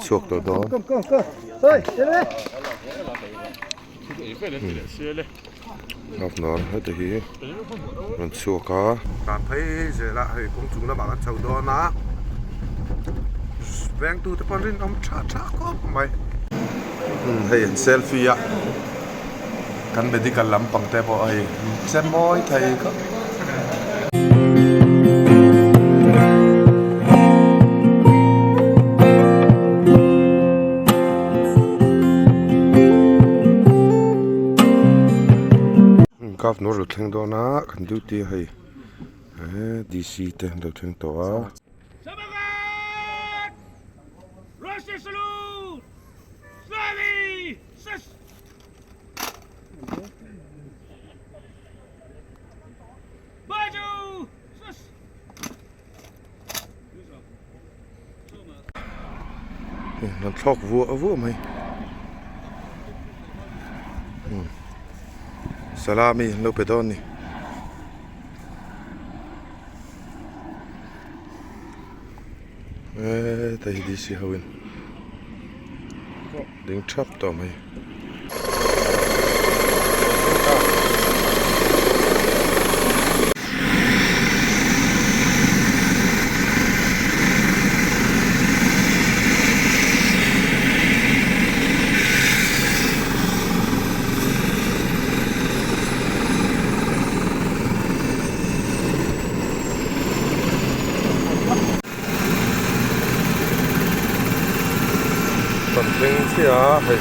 chhuak tawh dawn. Governor heta hi rawn chhuak a. Tlan phei zel a hei kawng chung lamah kan chho dawn a vengtu te pawh an rinawm tha tha khawp mai. Hei an selfie a kan medical lampang te pawh hei che mawi thei khawp. Governor lo thleng dawn a kan duty a hei eee D C te an lo thleng tawh a. An thlawk vuah vuah mai salami an lo pe dawn a ni heta hi D C ho in ding thap tawh mai. Kan thleng chiah a hei.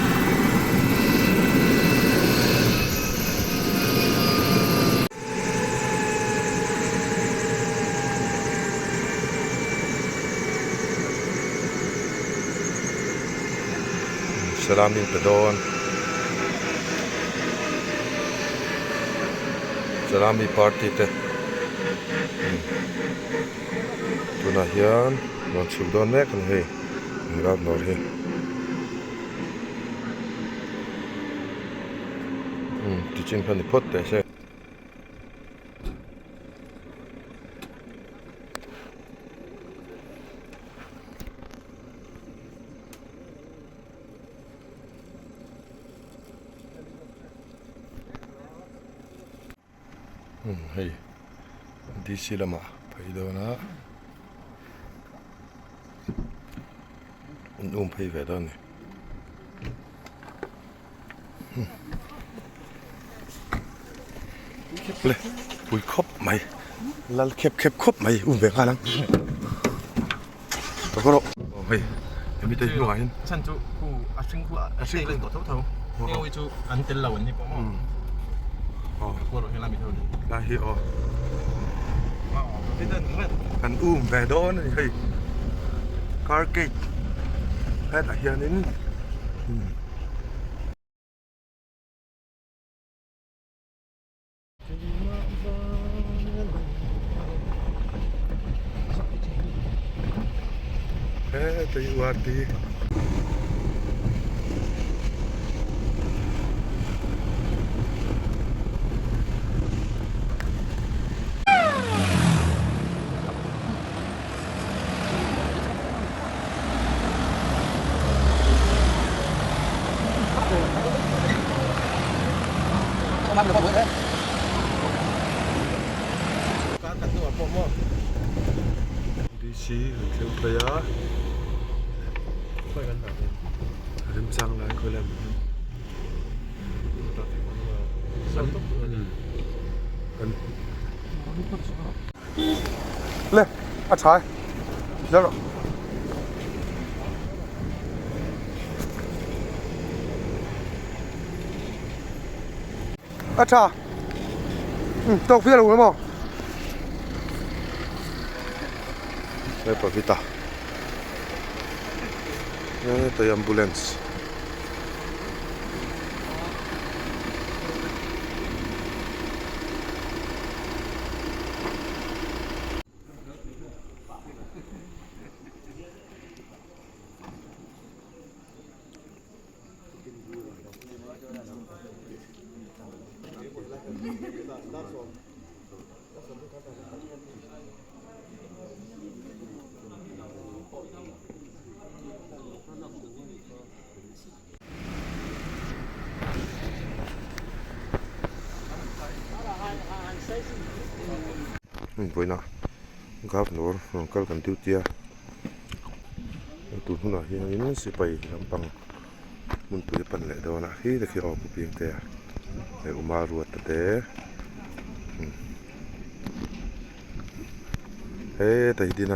Salami pe dawn Salami party te tunah hian rawn chhuk dawn mek a ni hei Governor hi. Umm tichin kha ni phawt teh se. Umm hei D C lamah phei dawn a an um phei ve dawn a ni. Le pui khawp mai lal khep khep khawp mai um ve nghal ang ka kawr aw aw hei hemi te hnungah hian chhan chu khu a hring khu a hring len tawh tho tho heng chu an tel lo an ni pawh maw aw ka kawr helai mi tho ni lai hi aw kan um ve dawn a ni hei car gate hetah hianin He tui uar ti. DC an thleng phei a remchang lai khawi lai hmun le a tha e zar rawh. A tha um tawk vial lo maw he pavita hetai ambulance. Hmun vawiinah governor rawn kal kan duty a tun hunah hianin sipai lampang hmunpui a pan leh dawn a khi te khi aw pu Piangtea leh Uma Ruata te heta hi din a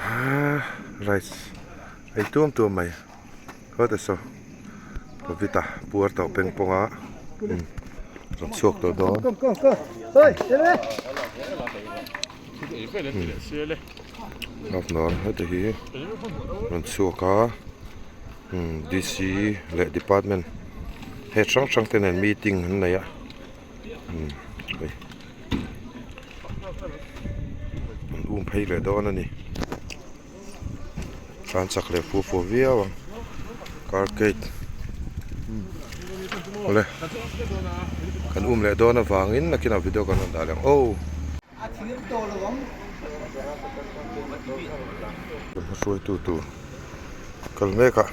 ahh rice ei tuam tuam mai khaw saw Pavita puar tawh peng pawng a rawn chhuak tawh dawn. Governor heta hi rawn chhuak a DC leh department head hrang hrang te nen meeting an nei a hei an um phei leh dawn a ni. Tlan chak leh fua fua viau ang car gate awle kan um leh dawn avangin nakinah video kan rawn dah leh ang aw. Hruaitu tur kal mek a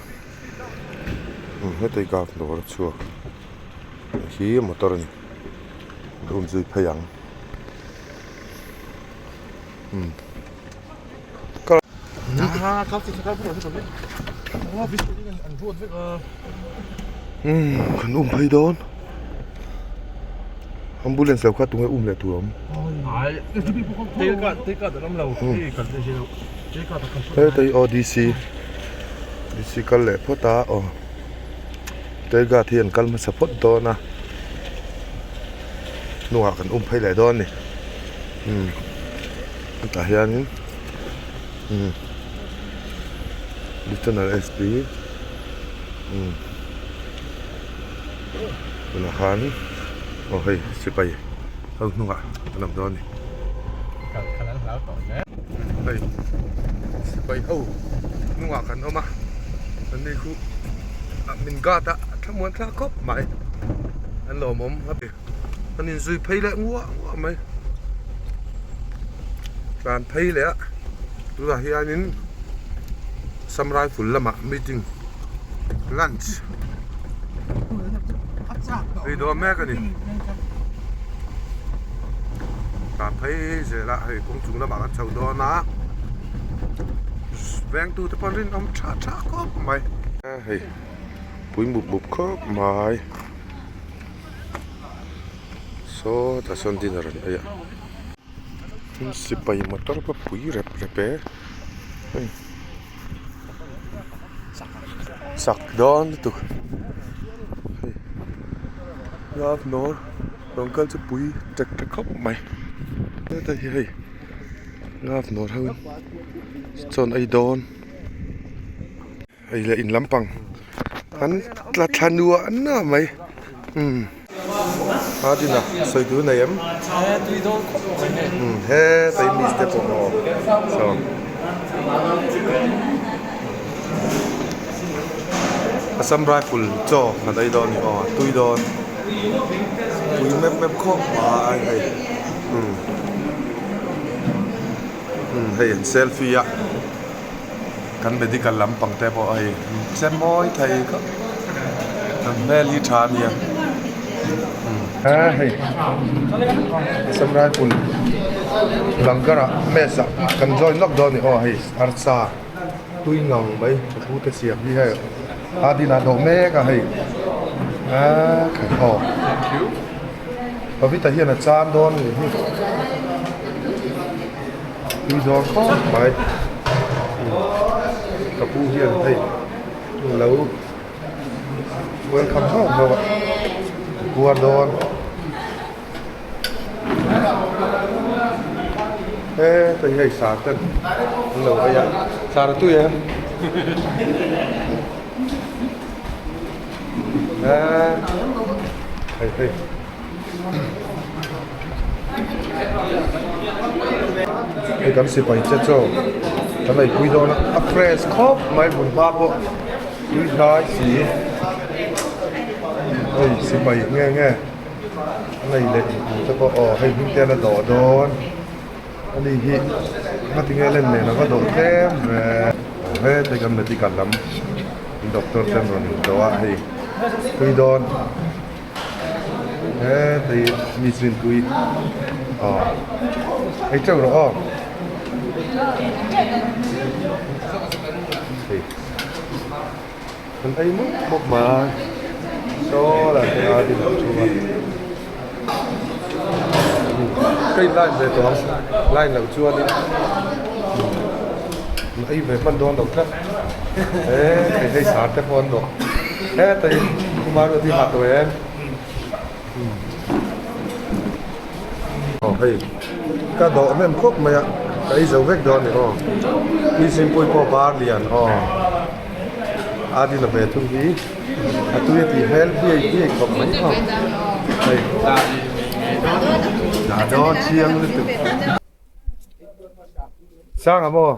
heti gate dawr a chhuak hi motor a ni an um zui phei ang. Kan um phei dawn ambulance lo kha tunge um leh tur a awm heta hi aw D_C D_C kal leh phawt a aw tail guard hi an kal hmasa phawt dawn a hnungah kan um phei leh dawn a ni. Umm hetah hianin umm Lieutenant S P umm tunah khan aw hei sipai ho hnungah an awm dawn a ni hei sipai ho hnungah kan awm a an ni khu min guard a a thlamuan thlak khawp mai an lawmawm a. An inzui phei leh nguah nguah mai. Tlan phei leh a tunah hianin Assam Rifle lamah meeting lunch ei dawn mek a ni. Tlan phei zel a hei kawng chung lamah kan chho dawn a vengtu te pawh an rinawm tha tha khawp mai. Hei pui mup mup khawp mai. Saw tah sawn dinner an ei a sipai motor pawh pui rep rep e hei sak dawn lutuk hei love nawn rawn kal chu pui ṭek ṭek khawp mai heta hi hei love nawn ho in chaw an ei dawn. Hei leh in lampang an tla thla nuah nuah mai umm a din a sawi tur nei em umm heta hi miss te pawh aw saw Assam rifle chaw kan ei dawn a ni aw a tui dawn tui mep mep khawp mai hei umm umm hei an selfie a. Kan medical lampang te pawh hei che mawi thei khawp an hmel hi tha ania hei Assam Rifle Langar ah mess ah kan join lawk dawn a ni aw hei arsa tui ngang mai ka pu te siam hi hei a din ah dawh mek a hei aaa khat aw Pavita hian a chan dawn a nih hi. Tui dawn khawp mai ka pu hian hei lo welcome hlauh hlauh a puar dawn heta hi hei sar ten an lo ei a sar a tui em hei hei. Hei kan sipai che chaw kan ei pui dawn a a fresh khawp mai hmun hma pawh tui hnai si hei sipai nge nge an ei leh tur te pawh aw hei hming te an la dawh dawn ani hi ngatinge len nen a va dawh tlem ve. Hetlai kan medical lam doctor te an rawn intlawh a hei tui dawn hetlai mi chu in tui aw ei teuh rawh aw hei an ei mup mup mai saw lah te a din ang thung a ka in line ve tawh ang line loh chuanin an ei ve hman dawn lo tlat he hei sar te pawh an dawh hetlai kumar hi hah tawh em aw hei ka dawh hnem khawp mai a ka ei zo vek dawn a ni aw mi simpui pawh bar lian aw a din a ve thung hi a tui a tih hmel biai biai khawp mai aw hei dah dawn chiang lutuk. Sanga maw?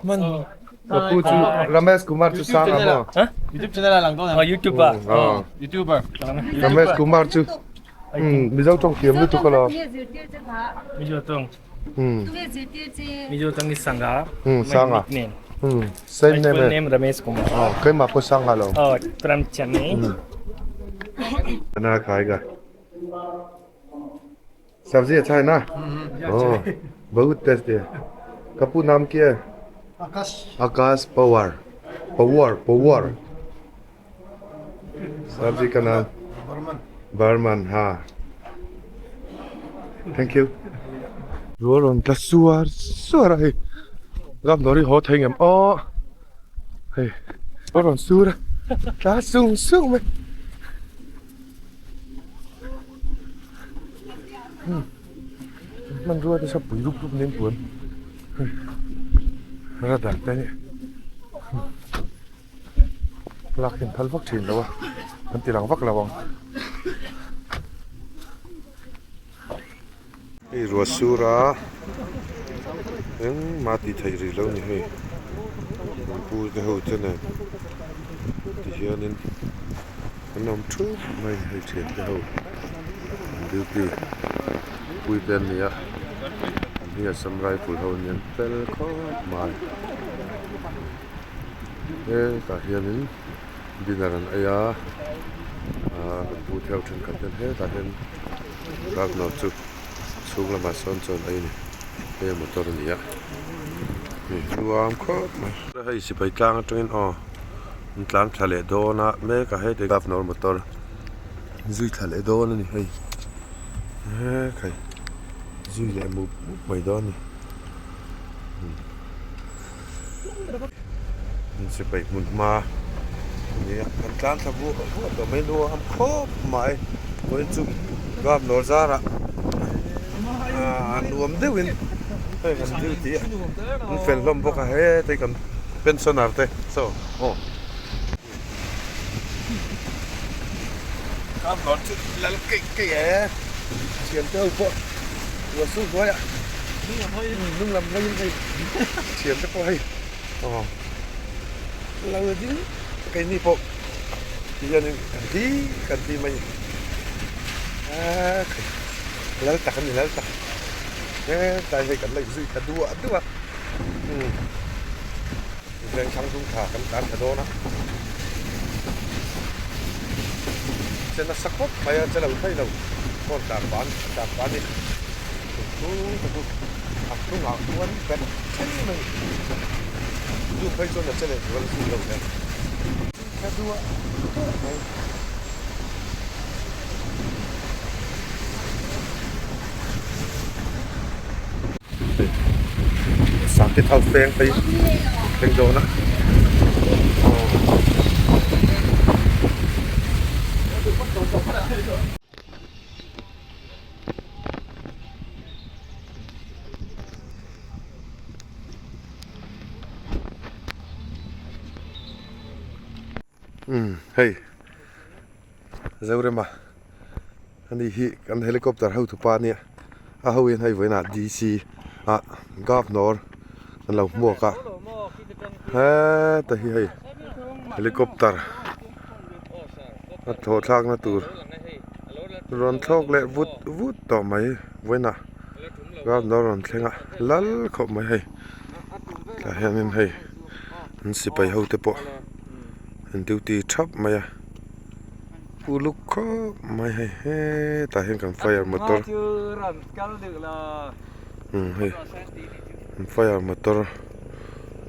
Ka pu chu Ramesh Kumar chu Sanga maw? YouTube channel a lang dawn em? YouTuber. YouTuber. Ramesh Kumar chu Mizo tawng thiam lutuk alawm. Mizo tawng. Mizo tawng hi Sanga. Sanga. Nickname. Same name. Full name Ramesh Kumar. Oh, keimah pawh Sanga alawm. Oh, from Chennai. Ana khaiga. सब्जी अच्छा है ना ओ बहुत tasty है कपूर नाम क्या है आकाश आकाश पवार पवार पवार सब्जी का नाम बर्मन बर्मन हाँ thank you ruah rawn tla suar suar a hei ramdawr hi haw thei ngem aw hei a rawn sur a tla sung sung mai. Hmanrua te saw pui rup rup nen puan radar te lak hian phal vak thin lo a an ti lang vak lo ang. Hei ruah sur a engmah tih theih rih lo a ni hei pu te ho te nen tihianin an awm thup mai hei thian te ho an duty pui te an ni a an hi assam rifle ho an ni an fel khawp mai hetah hianin dinner an ei a ahh an pu te ho thenkhat ten hetah hian. Governor chu chhung lamah sawn chuan a in hei a motor a ni a hei nuam khawp mai. Hei sipai tlang atangin aw an tlan thla leh dawn a mek a hei governor motor zui thla leh dawn a ni hei mek hei zui leh mup mup mai dawn a ni. Sipai hmun hma a ni a kan tlan thla vuah vuah tawh mai nuam khawp mai vawiin chu Governor zarah aaa nuam deuhin hei kan duty a an fel hlawm bawk a hete kan pensioner te saw aw. Governor chu lal keih keih e thiante ho pawh ruah sur hnuaiah hnung lam hawiin hei thiante pawh hei aw lo ding keini pawh tihianin kan ti kan ti mai a lal tak a ni lal tak hetlai hei kan la inzui ta duah duah a. Veng thlang dung thla kan tlan ta dawn a, che nasa khawp mai a, che lo thei lo phone tlan ban tlan ban in thingpu te chu a hnungah khuan bet thleng mai zu phei chuan a che leh zual zui lo nen thla duah duah mai. Sakhi thau feng phei thleng dawn a umm hei Zorema. Ani hi kan helicopter hotu pa ania a ho hian hei vawiinah D_C ah governor an lo hmuak a heta hi hei helicopter a thlawh thlakna tur rawn thlawk leh vut vut tawh mai vawiinah governor rawn thleng a lal khawp mai hei tah hianin hei. An sipai ho te pawh an duty thap mai a uluk khawp mai hei hetah hian kan fire motor umm hei an fire motor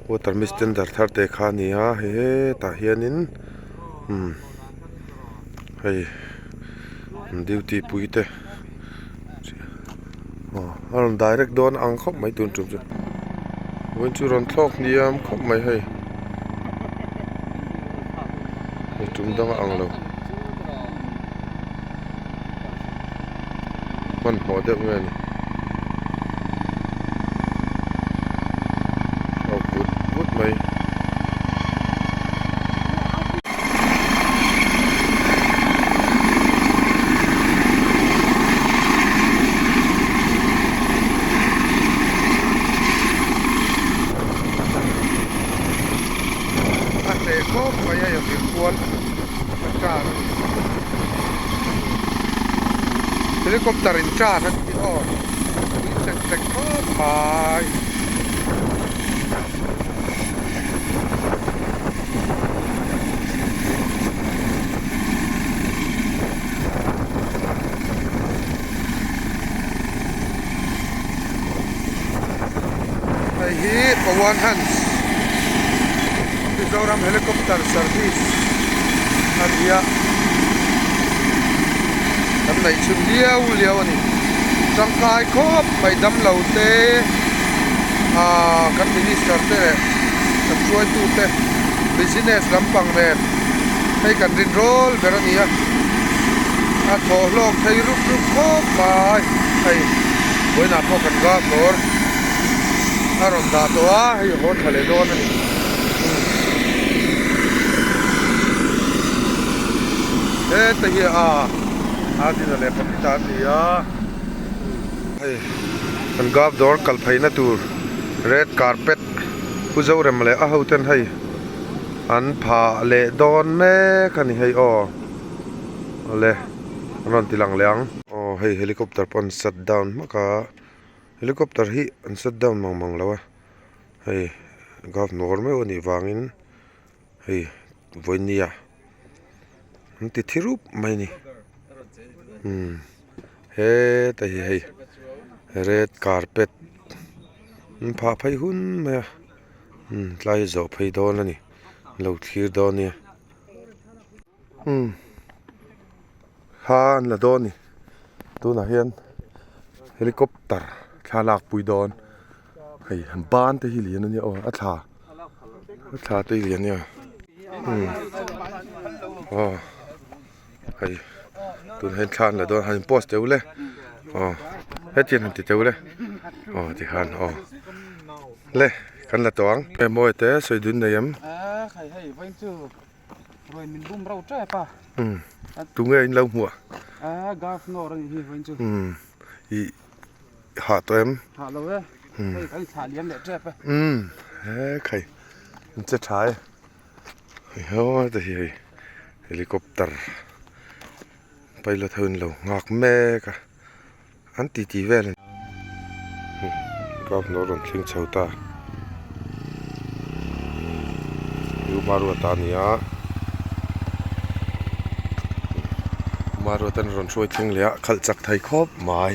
water mistender thar te kha a ni a hei hetah hianin umm hei an duty pui te aw a rawn direct dawn ang khawp mai tun tum chu vawiin chu rawn thlawk hniam khawp mai hei hei tum dang a ang lo hmanhmawh deuh nge ni thlawk vut vut mai. A hneh khawp mai a inrin kual a tan a ni. Helicopter in tan a ni aw tui chek chek khawp mai. Hei hi Pawan Hans Mizoram Helicopter Service a ni a kan neih chhun liau liau a ni tangkai khawp mai damlo te ahh kan minister te leh kan hruaitu te business lampang nen hei kan rin rawl ber a ni a a thaw hlawk thei rup rup khawp mai hei vawiinah pawh kan gap lawr a rawn dah tawh a hei a haw tha leh dawn a ni. Heta hi a a dina leh pahnih a ni a hei kan gap dawr kal pheina tur red carpet pu Zorem leh a hoten hei an phah leh dawn mek a ni hei aw awle an rawn ti lang leh ang. Aw hei helicopter pawh an shut down hmak a helicopter hi an shut down mang mang lo a hei governor meuh a nih vangin hei vawinia an ti thi rup mai a ni umm heta hi hei red carpet an phah phei hun mai a umm tlai zawh phei dawn a ni lo thlir dawn a nia umm thla an la dawn a ni tunah hian helicopter thla lak pui dawn hei ban te hi lian a nia aw a thla a thla te hi lian a nia umm aw hei tunah hian thla an la dawn a han in post teuh le aw hetiang han ti teuh le aw tikhan aw le kan la tawh ang e mawi te sawi dun nei em. Ruai min bum rau tep a. Umm tunge in lo hmuh a? A governor a nih hi vawiin chu. Umm i hah tawh em? Hah lo e. Hei kan thlah liam leh tep e. Umm he khai in che tha e. Hei haw te hi hei helicopter pilot ho in lo nghak mek a an ti ti vel a ni. Governor rawn thleng chho ta. Umaruata a ni a. Umaruata an rawn hruai thleng leh a khalh chak thei khawp mai.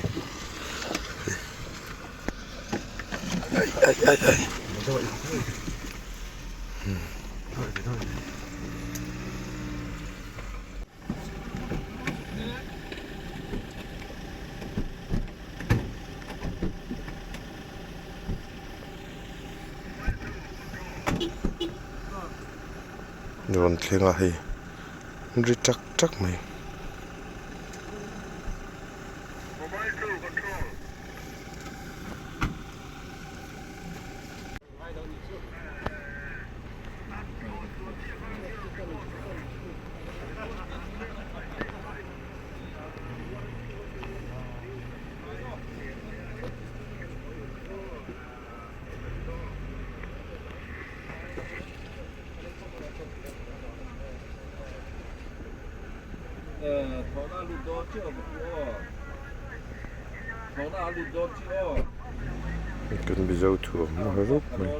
Ai ai ai ai. Rawn thleng a hei ri tak tak mai. Kan Mizo thuam a rup mai.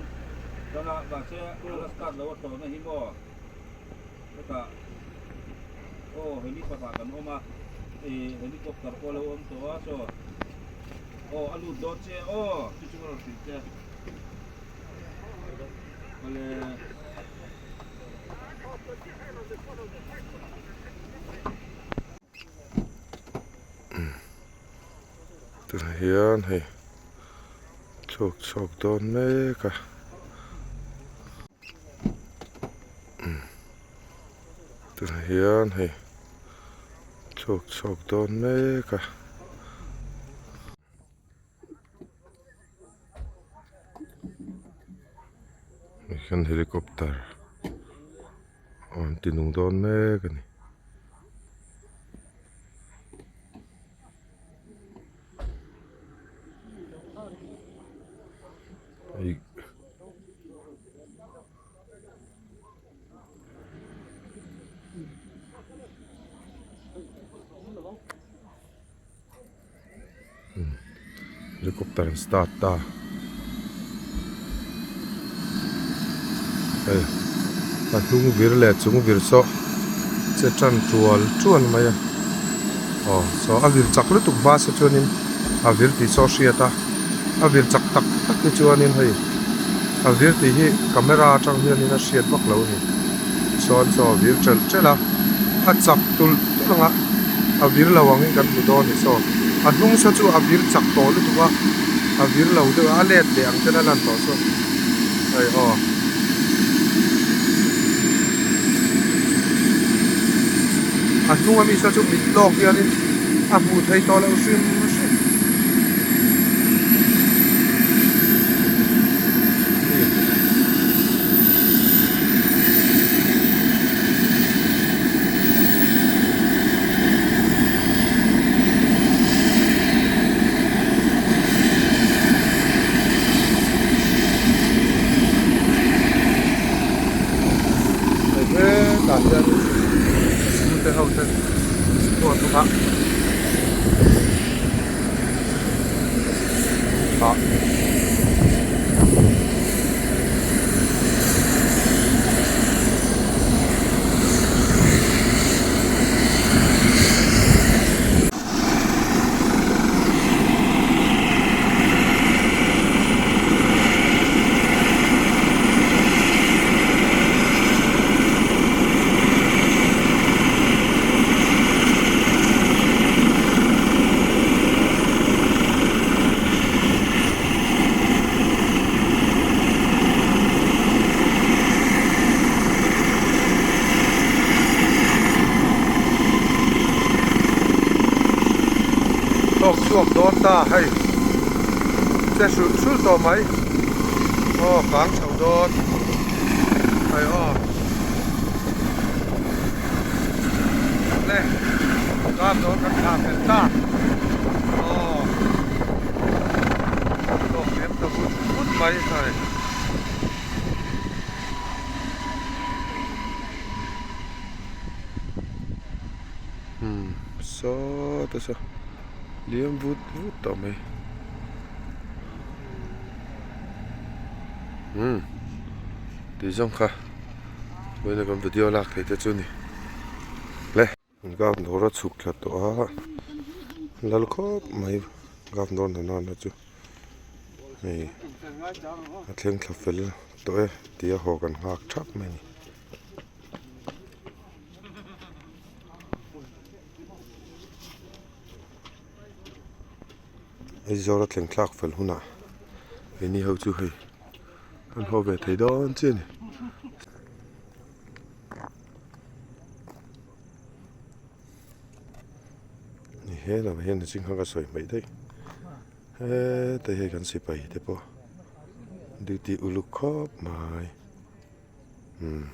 Tunah hian hei chhuak chhuak dawn mek a tunah hian hei chhuak chhuak dawn mek a. Hian helicopter an ti nung dawn mek a ni. Helicopter an start ta hei a hnung vir leh chung vir saw che tan tual tual mai a aw saw a vir chak lutuk hma se chuanin a vir tih saw a hriat a a vir chak tak tak hi chuanin hei a vir tih hi camera atang hianin a hriat vak lo a ni chuan saw a vir telh telh a a chak tulh tulh ang a. A vir lo angin kan hmu dawn ni saw. A hnung saw chu a vir chak tawh lutuk a, a vir lo deuh a, a let leh ang ten a lan tawh saw. Hei aw. A hnung ami saw chu mit lawk hianin a hmuh theih tawh loh hrim hrim. Hetah hian scooter ho te chhuat hnungah ah. Tawk chhuak dawn ta hei che hrulh hrulh tawh mai aw kang chho dawn hei aw le kap dawn kan thla fel ta aw tawk lem ta vut vut mai hei. Umm saw te saw liam vut vut tawh mai umm tih zawng kha vawiin a kan video lak theih te chu a ni le. Governor a chhuk thla tawh a lal khawp mai governor nana chu hei a thleng thla fel tawh e tia haw kan nghak thap mai a ni. Aizawl a thleng thlak fel hunah keini ho chu hei an haw ve thei dawn chiah a ni. Ni he lamah hian mihring kha ka sawi hmaih daih heta hei kan sipai te pawh duty uluk khawp mai umm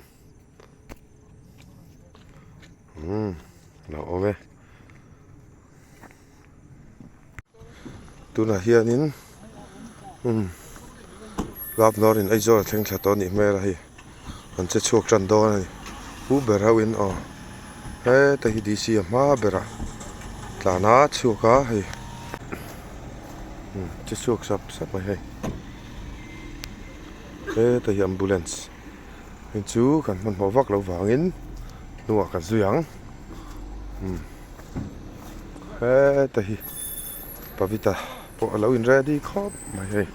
umm a awm e tunah hianin umm governor in Aizawl a thleng thla tawh a nih hmel a hei an che chhuak tan dawn a ni pu ber ho in aw heta hi D C a hma berah tlan a chhuak a hei umm che chhuak sap sap mai hei. Heta hi ambulance hei chu kan hmanhmawh vak loh vangin hnuah kan zui ang umm heta hi pavita pawh a lo in ready khawp mai hei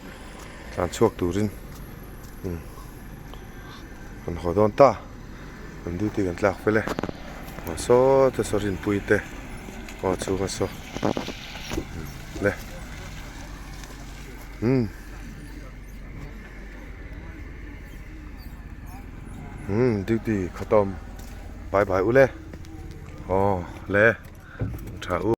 tlan chhuak turin umm kan haw dawn ta kan duty kan tlak fel e aw sawta saw rinpui te aw chhunga saw le umm. Umm duty khatawm bye bye ule aw le tha u.